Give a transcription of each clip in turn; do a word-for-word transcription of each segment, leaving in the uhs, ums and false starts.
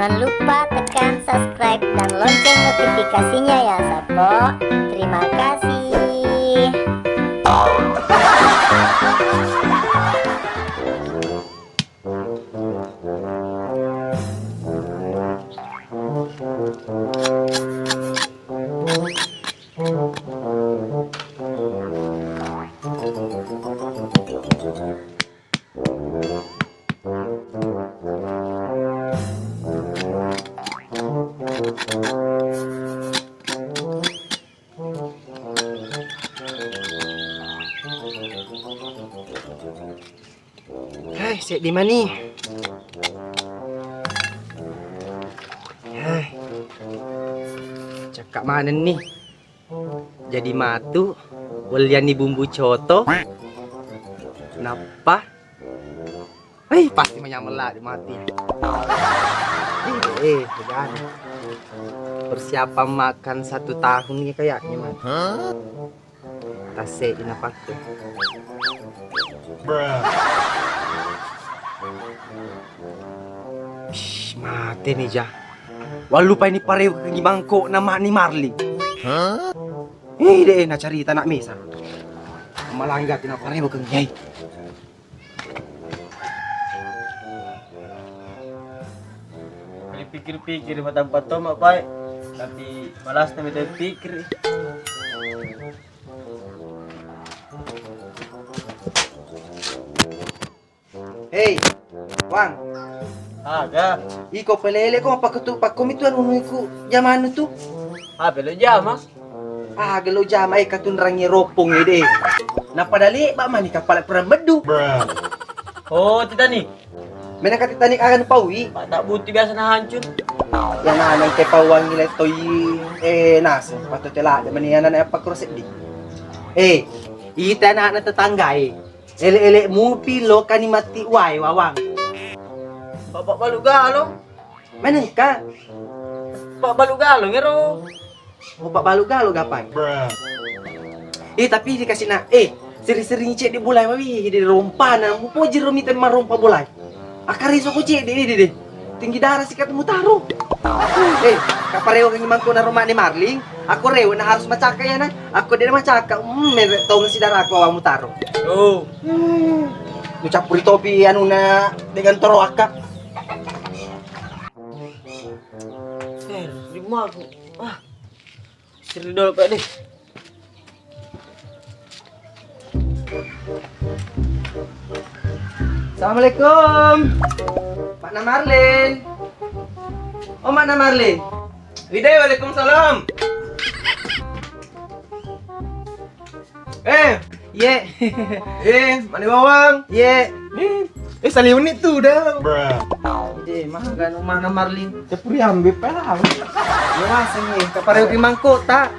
Jangan lupa tekan subscribe dan lonceng notifikasinya ya, Sappo. Terima kasih. Hai, seddi mani. Hai. Cakka manenni. Jadi matu, wellianni bumbu coto. Nappa. Hei, pasti menyameng lagi mati. Eh, eh, jangan. Persiapan makan satu tahun ini kayaknya, Mat. Tasse inapakku. Shh, mate ni ja. Wallupai ni pareu kengi mangkok nama ni Marli. Ih, deh, na carita nak mesa. Malangga tina pareu kengi. Dipikir-pikir mata empat tomak, Pak. Tapi malas tapi pikir. Hei, Wang. Aga. Iko pelele ko pakketu pakkomi tu anu iku jamanu tu. Ah, belo jama. Ah, gelo jama e katunrangi ropong ede. Napada leba mani kapala perang beddu. Oh, Titanic. Mena ka Titanic akan paui. Pak tak buti biasa na hancur. Ya na nang ke pauang ile toi eh naseng patut tela de meni anak apa kro seddi. Eh, ita anak tetangga e. Ele-ele mupi lo kani matti wae Wawang. Bapak balu galo. Menengka. Pak balu galo ngero. Oh, Pak balu galo gapai. Eh, tapi dikasih nak. Eh, sering-sering cek di bola wawi di rompana. Mupoji ro mita marompa bola. Akari soko cek di di deh. Tinggi darah sikat mutaro. Eh, kaparewa kangi mangko na rumah ni Marling. Aku rewe na harus macaka ya na. Aku dia macaka. Hmm, merek tong si darah aku awak mutaro. Oh. Hmm. Mucappuri topi anu na dengan toro akka. Eh, di rumahku. Ah. Seri dulu, Pak, deh. Assalamualaikum. Makna Marlin. Oh, Makna Marlin. Wide, waalaikumsalam. Eh, Ye. Eh, mani bawang. Ye. Eh, eh, saliwni tu dah. Ide, mah ganu Makna Marlin. Cepuri ambil pala. Ya, maseng ye. Kapareo pi mangkok tak?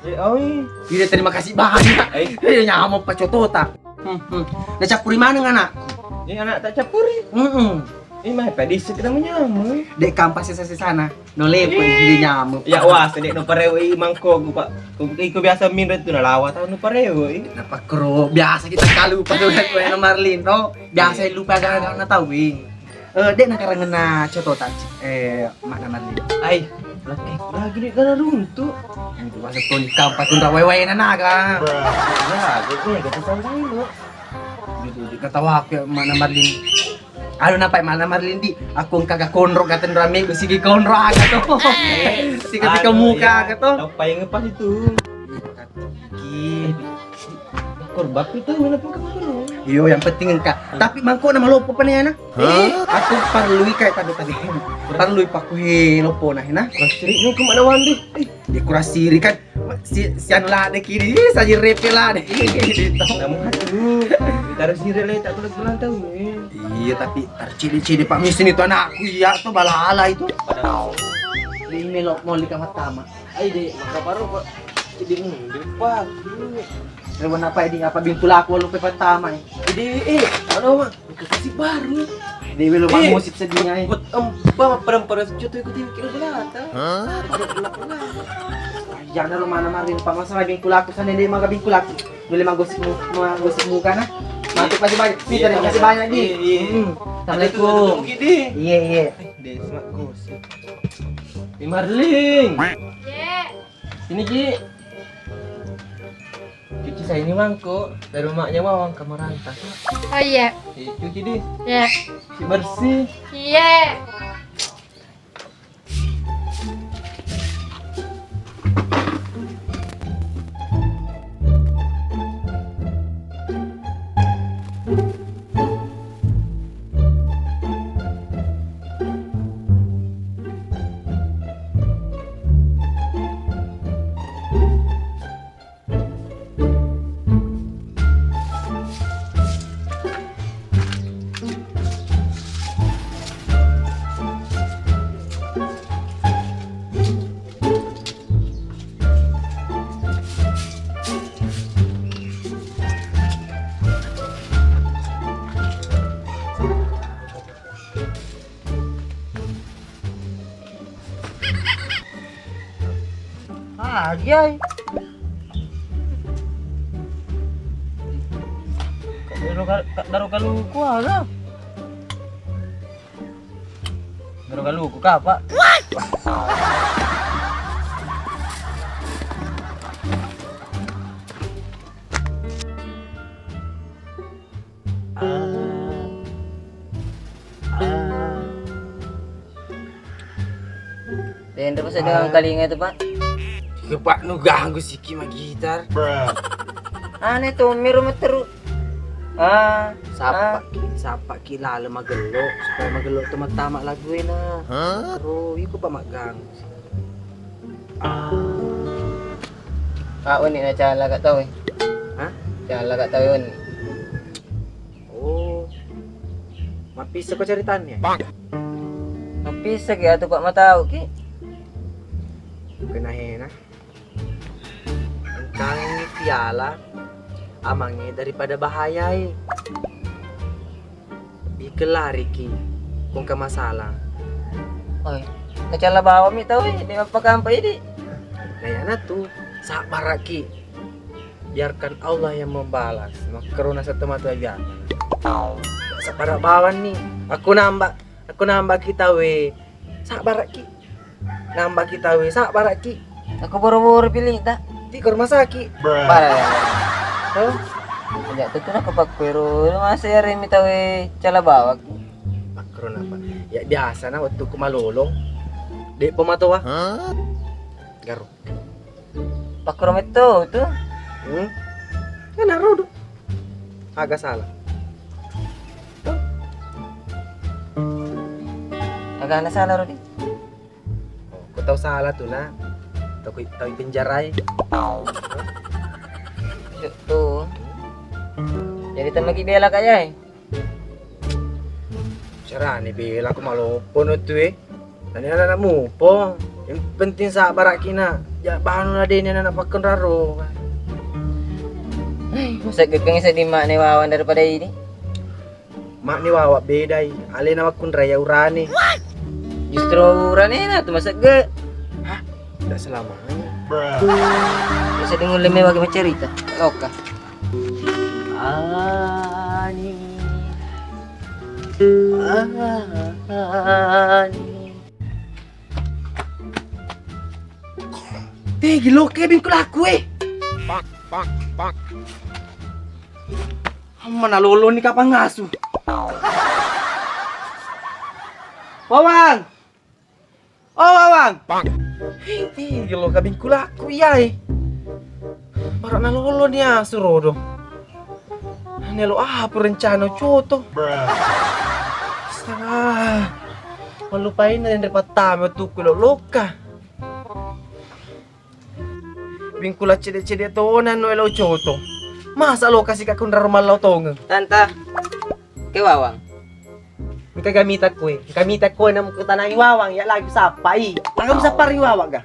Eh, oi. Ide, terima kasih banyak. Eh. Eh, nyamuk pacoto tak? Hmm, hmm. Nah, cappuri maneng anak. Ini anak tak cappuri. Hmm, hmm. Eh, mah pedis kita menyamuk. Dek kampas sisa-sisana. No lepo di nyamuk. Ya, wah, sedek no parewoi mangkok, Pak. Iko biasa minre tu nalawa tau no parewoi. Napakkoro biasa kita kalu pada koe no Marlin to. Biasa lupa gara-gara na tau wi. Eh, dek na karangenna coto tak, eh, Makna Marlin. Ai, lagi dek gara runtu. Itu masa toni kampa tundra wae-wae na naga. Nah, gue punya kata santai lo. Gitu, gitu. Kata waktu Makna Marlin. Anu napai Makna Marlin di, aku engka ga konro ga tenro ame, sigi konro aga to. Sigi anu, muka ya, aga to. Apa yang ngepas itu? Ih, korban itu mana pun kamu. Iyo, yang penting engka. Tapi mangko nama lopo panena. Eh, aku parlui kayak tadi tadi. Parlui paku he lopo nah, nah. Listrik ni ke mana wandi? Eh, dekorasi kan. Si, si anu ladde kini, ih, saji repe ladde. Namu atu. Taruh si rele tak tulis ulang tahun ni. Iya, tapi taruh cede-cede Pak Misin itu anakku, iya tuh balala itu. Ini melo mau lika matama. Ai dek, maka baru kok cede mundur Pak. Rewan apa ini? Apa bingkulaku lupa pertama eh. Jadi eh, mana Mang? Kasih baru. Dewi lo Eh, musik sedihnya eh. Buat empa perempara sejuta ikut ini kira berapa? Hah? Jangan lo mana Marlin Pak, masalah bingkulaku sana dia maga bingkulaku. Boleh magosip mu, magosip muka nah. Mantap kasih banyak. Nih, terima kasih banyak nih. Iya, iya. Hmm. Assalamualaikum. Ada tuh, ada tuh, mungkin, deh. Iya, iya. Semak gosip. Ni Marling. Ye. Sini, Ki. Cuci saya ini mangkuk. Dari rumahnya Wawang kamu rantah. Oh, iya. Eh, cuci di. Iya. Si bersih. Iya. Ah, dia. Kak Daro kal-, Kak Daro kaluku aga. Daro kaluku kapa? Ah. Ah. Denre pas dengan kalinga itu, Pak. Ke Pak nu ganggu siki magitar. Aneh tuh, miru meteru. Ah, sapa ah. Ki, sapa ki lale magello supaya magello tuh matama lagu ena. Hah? Kero, iko Pak magang. Ah. Pak, unik na cala gak tau, eh. Hah? Cala gak tau, unik. Oh. Mappissa ko caritannya? Mappissa ki atu, Pak, matau ki. Kena hena. Engkangi piala amange daripada bahayai. Bikelariki kongka masalah. Oi, kacalla bawang mi tau, eh, di mappakampa idi. Nah, yana tu, sabbaraki. Biarkan Allah yang membalas. Makkarona satu matu aja. Sabbara bawang ni. Aku nambah, aku nambah kita we. Sabbaraki. Nambah kita we, sabbaraki. Aku boro-boro pilih ta. Ti ke rumah sakit. Parah. Tuh. Tidak tentu nak kepak kero masa ya remi tawe cala bawak. Makro napa? Ya biasa na waktu ku malolong. Dek pematoa. Hah? Garo. Pakkuro metto tu. Hmm? Kan rodo. Aga salah. Aga na salah, Rodi? Oh, ko tau salah tu na. Tau, tau penjarai. Tuh. Jadi temaki bela kaya, eh? Carane bela ko maloppo no tu, eh. Tania anak mupo. Yang penting sabbaraki na. Ja banu na deni anak pakkenraro. Eh, masa gekeng sedih mak ne wawan daripada ini. Mak ni wawa bedai. Alena makkunrai ya urane. Justru urane na tu masegge. Hah? Tidak selamanya. Bisa dengar leme bagi bercerita. Loka. Ani. Ani. Tegi loke bingkulaku, eh. Pak, pak, pak. Mana lolo ni kapang asu. Wawang. Oh, Wawang. Hei, tegi lo kabingkulaku iya, eh. Barak nalolo ni asu rodo. Nelo apa rencana coto? Astaga. Malupain na denre pattama tukku lo loka. Bingkula cede-cede tona no elo coto. Masa lo kasih kakun raro mallau tongeng. Tanta. Ke Wawang. Engka gamita kue, engka mita kue namu kutanai Wawang ya lagi sapai. Aga musapari Wawang ga?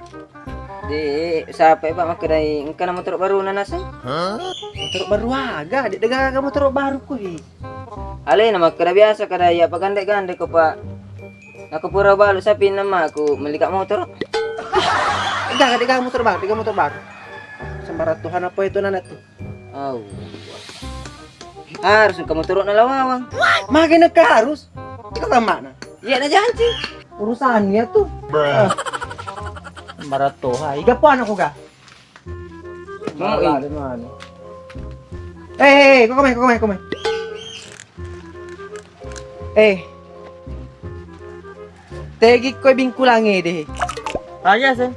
De, sapai Pak makkedai engka na motoro baru na naseng. Motoro baru aga? De, de gaga motoro baru kue. Alena makkeda biasa kada iya pagande-gande ko Pak. Nako pura balu sapi nama aku melika motoro. Gaga de gaga motoro baru, de gaga motoro baru. Sembarang Tuhan apa itu nana tu. Au. Harus engka motoro'na La Wawang. Magi nakka harus? Iko kan makna? Iya na janci. Urusan ya tuh. Bruh. Baratto hai. Iga puana ko ga? Mau, eh. Mala de manu. Eh, eh, eh, kau kemai, kau kemai, kau kemai. Eh. Tegi koi bingkulang ede. Raja se.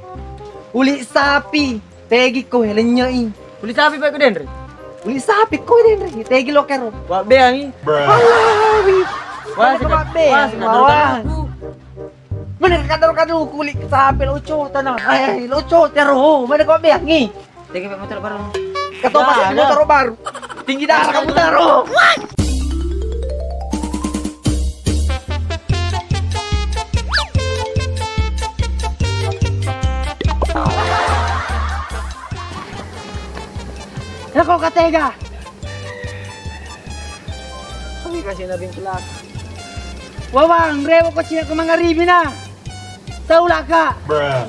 Uli sapi. Tegi koi lenyei. Uli sapi pa ko denre. Uli sapi koi denre. Tegi lokero. Wa beangi. Alawi. Wa Mana se ko ka-, mabbe? Wa se ka Wah. Dulu. Mana kadar kadar kulit sapi lo cota na. Ai, lo cota ro. Mana ko beangi? Tega pe motor baru. Ketopa Ya, si ada. Motor baru. Tinggi darah kamu taruh. Ya kok katega. Kami kasih nabi kelak. Wawang, rewo ko cina ko mangaribi na. Tahu lah kak. Bruh.